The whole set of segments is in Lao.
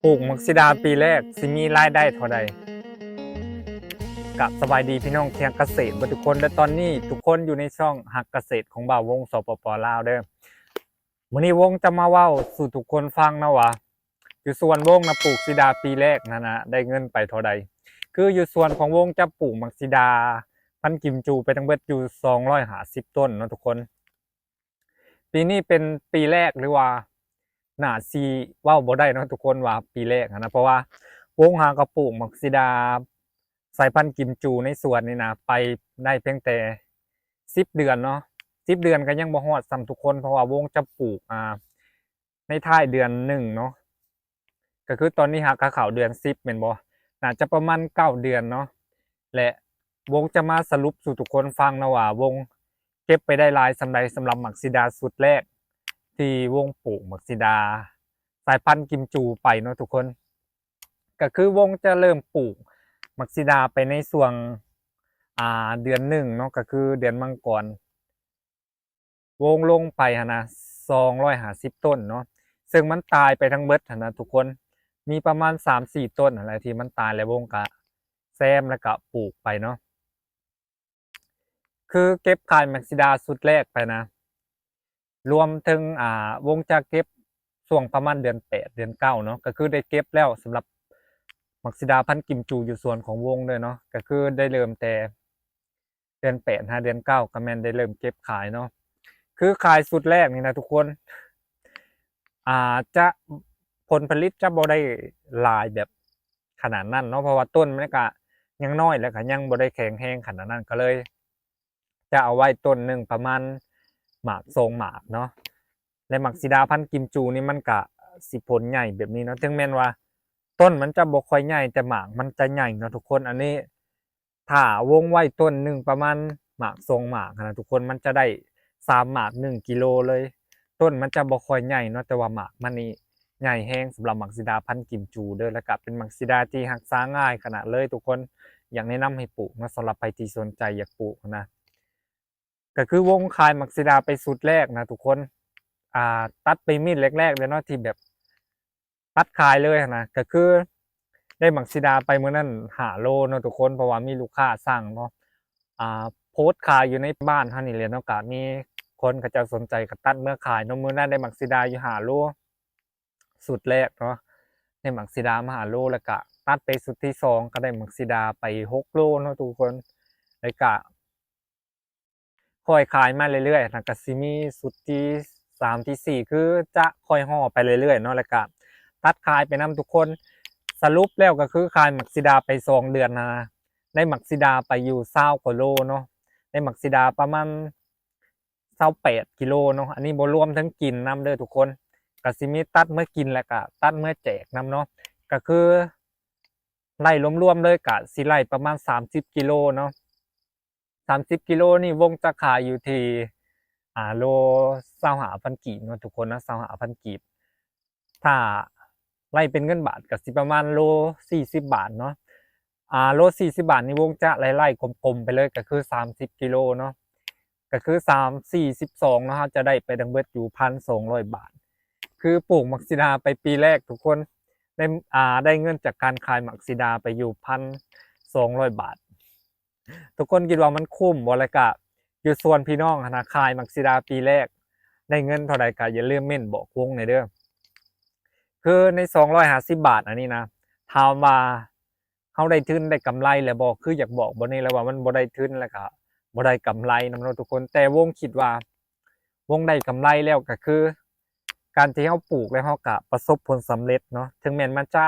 ປູກໝາກສີດາປີແລກຊິມີລາຍໄດ້ເທົ່າໃດ? ກະສະບາຍດີພີ່ນ້ອງທີ່ຮັກກະເສດເບິດທຸກຄົນ ແລະ ຕອນນີ້ທຸກຄົນຢູ່ໃນຊ່ອງຮັກກະເສດຂອງບ່າວວົງ ສປປ ລາວ ເດີ. ມື້ນີ້ວົງຈະມາເວົ້າສູ່ທຸກຄົນຟັງເນາະວ່າ ຢູ່ສວນວົງນະ ປູກສີດາປີແລກນັ້ນນະ ໄດ້ເງິນໄປເທົ່າໃດ? ຄືຢູ່ສວນຂອງວົງຈະປູກໝາກສີດາພັນກິມຈູໄປທັງເບິດຢູ່ສອງຮ້ອຍຫ້າສິບຕົ້ນເນາະທຸກຄົນ. ປີນີ້ເປັນປີແລກ ຫຼືວ່າໜ້າຊິເວົ້າບໍ່ໄດ້ເນາະທຸກຄົນວ່າປີແລກຫັ້ນນະ ເພາະວ່າວົງຫາກໍປູກໝາກສີດາສາຍພັນກິມຈູໃນສວນນີ້ນະ ໄປໄດ້ພຽງແຕ່ສິບເດືອນເນາະ ສິບເດືອນກໍຍັງບໍ່ຮອດຊ້ຳທຸກຄົນ ເພາະວ່າວົງຈະປູກ ອ່າ ໃນທ້າຍເດືອນໜຶ່ງເນາະ ກໍຄືຕອນນີ້ຫາກະເຂົ້າເດືອນສິບແມ່ນບໍ່? ໜ້າຈະປະມານເກົ້າເດືອນເນາະ ແລະ ວົງຈະມາສະຫຼຸບສູ່ທຸກຄົນຟັງເນາະວ່າ ວົງເກັບໄປໄດ້ຫຼາຍສ່ຳໃດ ສຳລັບໝາກສີດາຊຸດແລກ ທີ່ວົງປູກໝາກສີດາສາຍພັນກິມຈູໄປເນາະທຸກຄົນ. ກໍຄືວົງຈະເລີ່ມປູກໝາກສີດາໄປໃນຊ່ວງ ອ່າ ເດືອນໜຶ່ງເນາະ ກໍຄືເດືອນມັງກອນ ວົງລົງໄປຫັ້ນນະ ສອງຮ້ອຍຫ້າສິບຕົ້ນເນາະ ເຊິ່ງມັນຕາຍໄປທັງເບິດຫັ້ນນະທຸກຄົນ ມີປະມານສາມສີ່ຕົ້ນຫັ້ນແຫຼະທີ່ມັນຕາຍ ແລ້ວວົງກະແຊມ ແລ້ວກະປູກໄປເນາະ. ຄືເກັບຂາຍໝາກສີດາຊຸດແລກໄປນະ ລວມເຖິງ ອ່າ ວົງຈະເກັບຊ່ວງປະມານເດືອນແປດ ເດືອນເກົ້າເນາະ ກໍຄືໄດ້ເກັບແລ້ວ ສຳລັບໝາກສີດາພັນກິມຈູຢູ່ສວນຂອງວົງເດີເນາະ ກໍຄືໄດ້ເລີ່ມແຕ່ ເດືອນແປດຫາເດືອນເກົ້າກໍແມ່ນໄດ້ເລີ່ມເກັບຂາຍເນາະ. ຄືຂາຍຊຸດແລກນີ້ນະທຸກຄົນ ອ່າ ຈະ ຜົນຜະລິດຈະບໍ່ໄດ້ຫຼາຍແບບຂະໜາດນັ້ນເນາະ ເພາະວ່າຕົ້ນມັນກະຍັງນ້ອຍ ແລ້ວກະຍັງບໍ່ໄດ້ແຂງແຮງຂະໜາດນັ້ນ ກໍເລີຍຈະເອົາໄວ້ຕົ້ນໜຶ່ງປະມານໝາກສອງໝາກເນາະ. ແລະ ໝາກສີດາພັນກິມຈູນີ້ມັນກະຊິຜົນໃຫຍ່ແບບນີ້ເນາະ ເຖິງແມ່ນວ່າຕົ້ນມັນຈະບໍ່ຄ່ອຍໃຫຍ່ ແຕ່ໝາກມັນຈະໃຫຍ່ເນາະທຸກຄົນ. ອັນນີ້ ຖ້າວົງໄວ້ຕົ້ນໜຶ່ງປະມານໝາກສອງໝາກຫັ້ນນະທຸກຄົນ ມັນຈະໄດ້ສາມໝາກໜຶ່ງກິໂລເລີຍ. ຕົ້ນມັນຈະບໍ່ຄ່ອຍໃຫຍ່ເນາະ ແຕ່ວ່າໝາກມັນນີ້ໃຫຍ່ແຮງ ສຳລັບໝາກສີດາພັນກິມຈູເດີ ແລ້ວກະເປັນໝາກສີດາທີ່ຮັກສາງ່າຍຂະໜາດເລີຍທຸກຄົນ. ຢາກແນະນຳໃຫ້ປູກເນາະ ສຳລັບໃຜທີ່ສົນໃຈຢາກປູກຫັ້ນນະ. ກໍຄືວົງຂາຍໝາກສີດາໄປຊຸດແລກນະທຸກຄົນ ອ່າ ຕັດໄປມີດແລກໆເລີຍເນາະ ທີ່ແບບ ຕັດຂາຍເລີຍຫັ້ນນະ ກໍຄືໄດ້ໝາກສີດາໄປມື້ນັ້ນຫ້າໂລເນາະທຸກຄົນ ເພາະວ່າມີລູກຄ້າສັ່ງເນາະ ອ່າ ໂພສຂາຍຢູ່ໃນບ້ານເຮົານີ້ແຫຼະເນາະ ກະມີຄົນເຂົາເຈົ້າສົນໃຈກໍຕັດເມືອຂາຍເນາະ. ມື້ນັ້ນໄດ້ໝາກສີດາຢູ່ຫ້າໂລ ຊຸດແລກເນາະ ໄດ້ໝາກສີດາມາຫ້າໂລ ແລ້ວກະຕັດໄປຊຸດທີສອງ ກໍໄດ້ໝາກສີດາໄປຫົກໂລເນາະທຸກຄົນ ແລ້ວກະ ຄ່ອຍຂາຍມາເລື້ອຍໆ ແລ້ວກະຊິມີຊຸດທີສາມ ທີສີ່ ຄືຈະຄ່ອຍຫໍ່ໄປເລື້ອຍໆເນາະ ແລ້ວກະຕັດຂາຍໄປນຳທຸກຄົນ. ສະຫຼຸບແລ້ວກໍຄືຂາຍໝາກສີດາໄປສອງເດືອນນະ ໄດ້ໝາກສີດາໄປຢູ່ຊາວກວ່າໂລເນາະ ໄດ້ໝາກສີດາປະມານຊາວແປດກິໂລເນາະ. ອັນນີ້ບໍ່ລວມເຖິງກິນນຳເດີທຸກຄົນ ກໍຊິມີຕັດເມືອກິນ ແລ້ວກະຕັດເມືອແຈກນຳເນາະ ກໍຄືໄລ່ລວມໆເລີຍກະຊິໄລ່ປະມານສາມສິບກິໂລເນາະ. ສາມສິບກິໂລນີ້ວົງຈະຂາຍຢູ່ທີ່ ອ່າ ໂລຊາວຫ້າພັນກີບເນາະທຸກຄົນນະ ຊາວຫ້າພັນກີບ. ຖ້າໄລ່ເປັນເງິນບາດກໍຊິປະມານໂລສີ່ສິບບາດເນາະ ອ່າ ໂລສີ່ສິບບາດນີ້ວົງຈະໄລ່ໆກົມໆໄປເລີຍ ກໍຄືສາມສິບກິໂລເນາະ ກໍຄືສາມສີ່ສິບສອງເນາະ ເຮົາຈະໄດ້ໄປທັງເບິດຢູ່ພັນສອງຮ້ອຍບາດ. ຄືປູກໝາກສີດາໄປປີແລກທຸກຄົນ ໄດ້ ອ່າ ໄດ້ເງິນຈາກການຂາຍໝາກສີດາໄປຢູ່ພັນສອງຮ້ອຍບາດ. ທຸກຄົນຄິດວ່າມັນຄຸ້ມບໍ່? ແລ້ວກະຢູ່ສ່ວນພີ່ນ້ອງຫັ້ນນະ ຂາຍໝາກສີດາປີແລກໄດ້ເງິນເທົ່າໃດ ກະຢ່າລືມເມັ້ນບອກວົງແດ່ເດີ. ຄືໃນສອງຮ້ອຍຫ້າສິບບາດອັນນີ້ນະ ຖາມວ່າເຮົາໄດ້ທຶນໄດ້ກຳໄລແລ້ວບໍ່? ຄືຢາກບອກບ່ອນນີ້ແລ້ວວ່າມັນບໍ່ໄດ້ທຶນ ແລ້ວກະບໍ່ໄດ້ກຳໄລນຳເນາະທຸກຄົນ ແຕ່ວົງຄິດວ່າວົງໄດ້ກຳໄລແລ້ວ ກະຄືການທີ່ເຮົາປູກແລ້ວເຮົາກະປະສົບຜົນສຳເລັດເນາະ ເຖິງແມ່ນມັນຈະ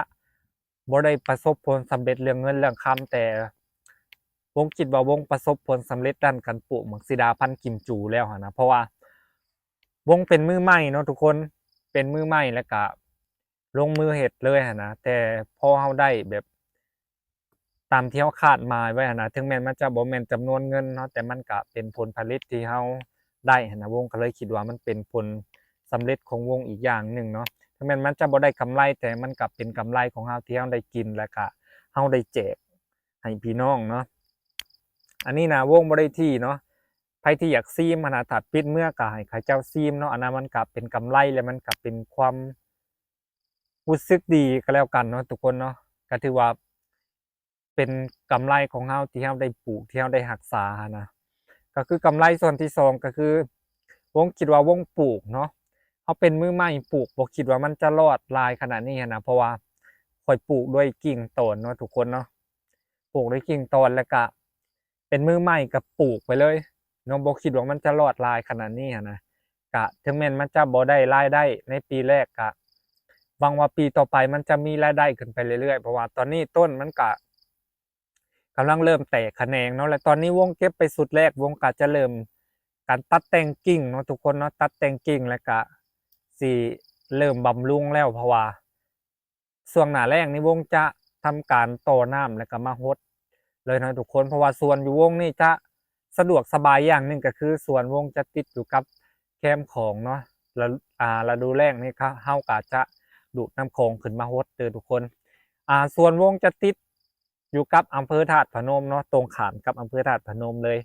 ບໍ່ໄດ້ປະສົບຜົນສຳເລັດເລື່ອງເງິນເລື່ອງຄຳ ແຕ່ວົງຄິດວ່າວົງປະສົບຜົນສຳເລັດດ້ານການປູກໝາກສີດາພັນກິມຈູແລ້ວຫັ້ນນະ ເພາະວ່າວົງເປັນມືໃໝ່ເນາະທຸກຄົນ ເປັນມືໃໝ່ ແລ້ວກະລົງມືເຮັດເລີຍຫັ້ນນະ ແຕ່ພໍເຮົາໄດ້ແບບຕາມທີ່ເຮົາຄາດໝາຍໄວ້ຫັ້ນນະ ເຖິງແມ່ນມັນຈະບໍ່ແມ່ນຈຳນວນເງິນເນາະ ແຕ່ມັນກະເປັນຜົນຜະລິດທີ່ເຮົາໄດ້ຫັ້ນນະ ວົງກໍເລີຍຄິດວ່າມັນເປັນຜົນ ສຳເລັດຂອງວົງອີກຢ່າງໜຶ່ງເນາະ ເຖິງແມ່ນມັນຈະບໍ່ໄດ້ກຳໄລ ແຕ່ມັນກະເປັນກຳໄລຂອງເຮົາທີ່ເຮົາໄດ້ກິນ ແລ້ວກະເຮົາໄດ້ແຈກໃຫ້ພີ່ນ້ອງເນາະ. ອັນນີ້ນະ ວົງບໍ່ໄດ້ຖີ່ເນາະ ໃຜທີ່ຢາກຊີມຫັ້ນນະ ຖ້າປິດເມືອກະໃຫ້ເຂົາເຈົ້າຊີມເນາະ ອັນນັ້ນມັນກະເປັນກຳໄລ ແລະ ມັນກະເປັນຄວາມ ຮູ້ສຶກດີກໍແລ້ວກັນເນາະທຸກຄົນເນາະ ກໍຖືວ່າເປັນກຳໄລຂອງເຮົາທີ່ເຮົາໄດ້ປູກ ທີ່ເຮົາໄດ້ຮັກສາຫັ້ນນະ. ກໍຄືກຳໄລສ່ວນທີສອງ ກໍຄືວົງຄິດວ່າວົງປູກເນາະ ເຮົາເປັນມືໃໝ່ປູກ ບໍ່ຄິດວ່າມັນຈະລອດຫຼາຍຂະໜາດນີ້ຫັ້ນນະ ເພາະວ່າຂ້ອຍປູກດ້ວຍກິ່ງຕອນເນາະທຸກຄົນເນາະ ປູກດ້ວຍກິ່ງຕອນ ແລ້ວກະເປັນມືໃໝ່ກໍປູກໄປເລີຍເນາະ ບໍ່ຄິດວ່າມັນຈະລອດຫຼາຍຂະໜາດນີ້ຫັ້ນນະ. ກະເຖິງແມ່ນມັນຈະບໍ່ໄດ້ລາຍໄດ້ໃນປີແລກ ກະຫວັງວ່າປີຕໍ່ໄປມັນຈະມີລາຍໄດ້ຂຶ້ນໄປເລື້ອຍໆ ເພາະວ່າຕອນນີ້ຕົ້ນມັນກະກຳລັງເລີ່ມແຕກຂະແໜງເນາະ ແລະຕອນນີ້ວົງເກັບໄປຊຸດແລກ ວົງກະຈະເລີ່ມການຕັດແຕ່ງກິ່ງເນາະທຸກຄົນເນາະ ຕັດແຕ່ງກິ່ງ ແລ້ວກະຊິເລີ່ມບຳລຸງແລ້ວ ເພາະວ່າ ຊ່ວງໜ້າແລ້ງນີ້ວົງຈະທຳການຕໍ່ນ້ຳ ແລ້ວກໍມາຫົດເລີຍເນາະທຸກຄົນ ເພາະວ່າສວນຢູ່ວົງນີ້ຈະສະດວກສະບາຍຢ່າງໜຶ່ງ ກໍຄືສວນວົງຈະຕິດຢູ່ກັບແຄມຂອງເນາະ ລະ ອາ ລະດູແລ້ງນີ້ ເຮົາກໍຈະດູດນ້ຳຂອງຂຶ້ນມາຫົດເດີທຸກຄົນ. ອາ ສວນວົງຈະຕິດຢູ່ກັບອຳເພີທາດພະນົມເນາະ ຕົງຂ້າມກັບອຳເພີທາດພະນົມເລີຍ.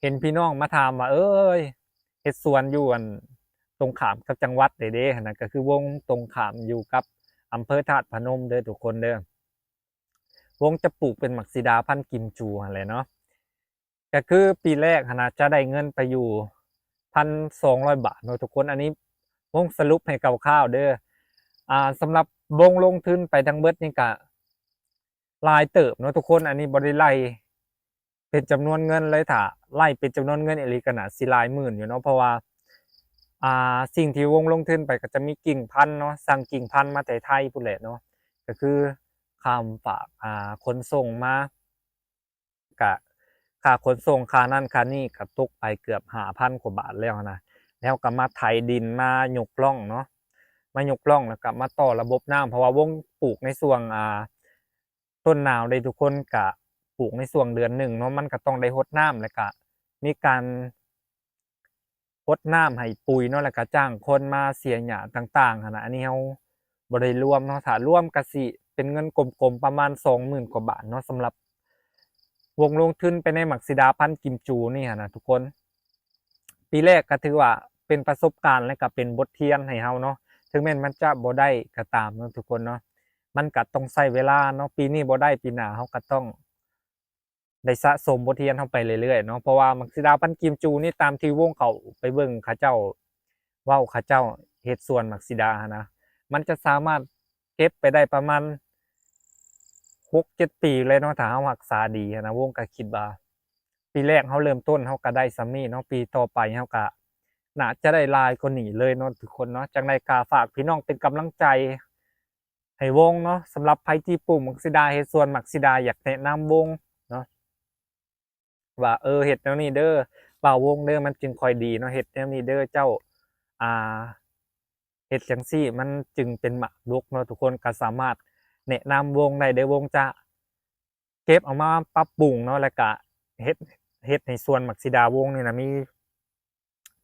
ເຫັນພີ່ນ້ອງມາຖາມວ່າ ເອີຍ ເຮັດສວນຢູ່ອັນ ຕົງຂ້າມກັບຈັງຫວັດເດ້ເດ້ຫັ້ນນະ ກໍຄືວົງຕົງຂ້າມຢູ່ກັບອຳເພີທາດພະນົມເດີທຸກຄົນເດີ. ວົງຈະປູກເປັນໝາກສີດາພັນກິມຈູຫັ້ນແຫຼະເນາະ ກໍຄືປີແລກຫັ້ນນະຈະໄດ້ເງິນໄປຢູ່ພັນສອງຮ້ອຍບາດເນາະທຸກຄົນ. ອັນນີ້ວົງສະຫຼຸບໃຫ້ຄ່າວໆເດີ. ອາ ສຳລັບວົງລົງທຶນໄປທັງເບິດນີ້ກະຫຼາຍເຕີບເນາະທຸກຄົນ ອັນນີ້ບໍ່ໄດ້ໄລ່ ເປັນຈຳນວນເງິນເລີຍ ຖ້າໄລ່ເປັນຈຳນວນເງິນອີ່ຫຼີກໍໜ້າຊິຫຼາຍໝື່ນຢູ່ເນາະ ເພາະວ່າ ອ່າ ສິ່ງທີ່ວົງລົງທຶນໄປກໍຈະມີກິ່ງພັນເນາະ ສັ່ງກິ່ງພັນມາແຕ່ໄທພຸ້ນແຫຼະເນາະ ກໍຄືຄ່າຝາກ ອ່າ ຂົນສົ່ງມາ ກະຄ່າຂົນສົ່ງ ຄ່ານັ້ນຄ່ານີ້ ກໍຕົກໄປເກືອບຫ້າພັນກວ່າບາດແລ້ວນະ ແລ້ວກໍມາໄຖດິນ ມາຍົກລ່ອງເນາະ ມາຍົກລ່ອງ ແລ້ວກໍມາຕໍ່ລະບົບນ້ຳ ເພາະວ່າວົງປູກໃນຊ່ວງ ອ່າ ຕົ້ນໜາວເດ້ທຸກຄົນ ກະປູກໃນຊ່ວງເດືອນໜຶ່ງເນາະ ມັນກະຕ້ອງໄດ້ຫົດນ້ຳ ແລ້ວກະມີການຫົດນ້ຳໃຫ້ປຸ໋ຍເນາະ ແລ້ວກະຈ້າງຄົນມາເສຍຫຍ້າຕ່າງໆຫັ້ນນະ. ອັນນີ້ເຮົາບໍ່ໄດ້ລວມເນາະ ຖ້າລວມກະຊິເປັນເງິນກົມໆປະມານສອງໝື່ນກວ່າບາດເນາະ ສຳລັບວົງລົງທຶນໄປໃນໝາກສີດາພັນກິມຈູນີ້ຫັ້ນນະທຸກຄົນ. ປີແລກກໍຖືວ່າເປັນປະສົບການ ແລະກໍເປັນບົດຮຽນໃຫ້ເຮົາເນາະ ເຖິງແມ່ນມັນຈະບໍ່ໄດ້ກໍຕາມເນາະທຸກຄົນເນາະ ມັນກໍຕ້ອງໃຊ້ເວລາເນາະ ປີນີ້ບໍ່ໄດ້ ປີໜ້າເຮົາກໍຕ້ອງໄດ້ສະສົມບົດຮຽນເຮົາໄປເລື້ອຍໆເນາະ ເພາະວ່າໝາກສີດາພັນກິມຈູນີ້ ຕາມທີ່ວົງເຂົ້າໄປເບິ່ງເຂົາເຈົ້າເວົ້າ ເຂົາເຈົ້າເຮັດສວນໝາກສີດາຫັ້ນນະ ມັນຈະສາມາດເກັບໄປໄດ້ປະມານຫົກເຈັດປີເລີຍເນາະ ຖ້າເຮົາຮັກສາດີຫັ້ນນະ. ວົງກໍຄິດວ່າ ປີແລກເຮົາເລີ່ມຕົ້ນ ເຮົາກໍໄດ້ສ່ຳນີ້ເນາະ ປີຕໍ່ໄປເຮົາກໍໜ້າຈະໄດ້ຫຼາຍກວ່ານີ້ເລີຍເນາະທຸກຄົນເນາະ. ຈັ່ງໃດກໍຝາກພີ່ນ້ອງເປັນກຳລັງໃຈໃຫ້ວົງເນາະ ສຳລັບໃຜທີ່ປູກໝາກສີດາ ເຮັດສວນໝາກສີດາ ຢາກແນະນຳວົງເນາະ ວ່າ ເອີ ເຮັດແນວນີ້ເດີ ບ່າວວົງເດີ ມັນຈຶ່ງຄ່ອຍດີເນາະ ເຮັດແນວນີ້ເດີເຈົ້າ ອ່າ ເຮັດຈັ່ງຊີ້ມັນຈຶ່ງເປັນໝາກດົກເນາະ ທຸກຄົນກໍສາມາດແນະນຳວົງໄດ້ເດີ ວົງຈະ ເກັບເອົາມາປັບປຸງເນາະ ແລ້ວກະເຮັດ ເຮັດໃຫ້ສວນໝາກສີດາວົງນີ້ນະ ມີ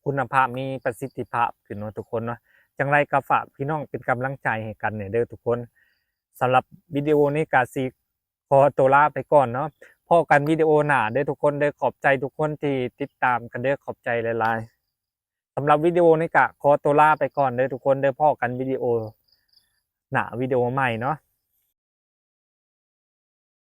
ຄຸນນະພາບ ມີປະສິດທິພາບຂຶ້ນເນາະທຸກຄົນເນາະ. ຈັ່ງໃດກໍຝາກພີ່ນ້ອງເປັນກຳລັງໃຈໃຫ້ກັນແດ່ເດີທຸກຄົນ. ສຳລັບວິດີໂອນີ້ກໍຊິຂໍຕົວລາໄປກ່ອນເນາະ. ພໍ້ກັນວິດີໂອໜ້າເດີທຸກຄົນເດີ. ຂອບໃຈທຸກຄົນທີ່ຕິດຕາມກັນເດີ. ຂອບໃຈຫຼາຍໆ. ສຳລັບວິດີໂອນີ້ກະຂໍຕົວລາໄປກ່ອນເດີທຸກຄົນເດີ. ພໍ້ກັນວິດີໂອໜ້າ ວິດີໂອໃໝ່ເນາະ.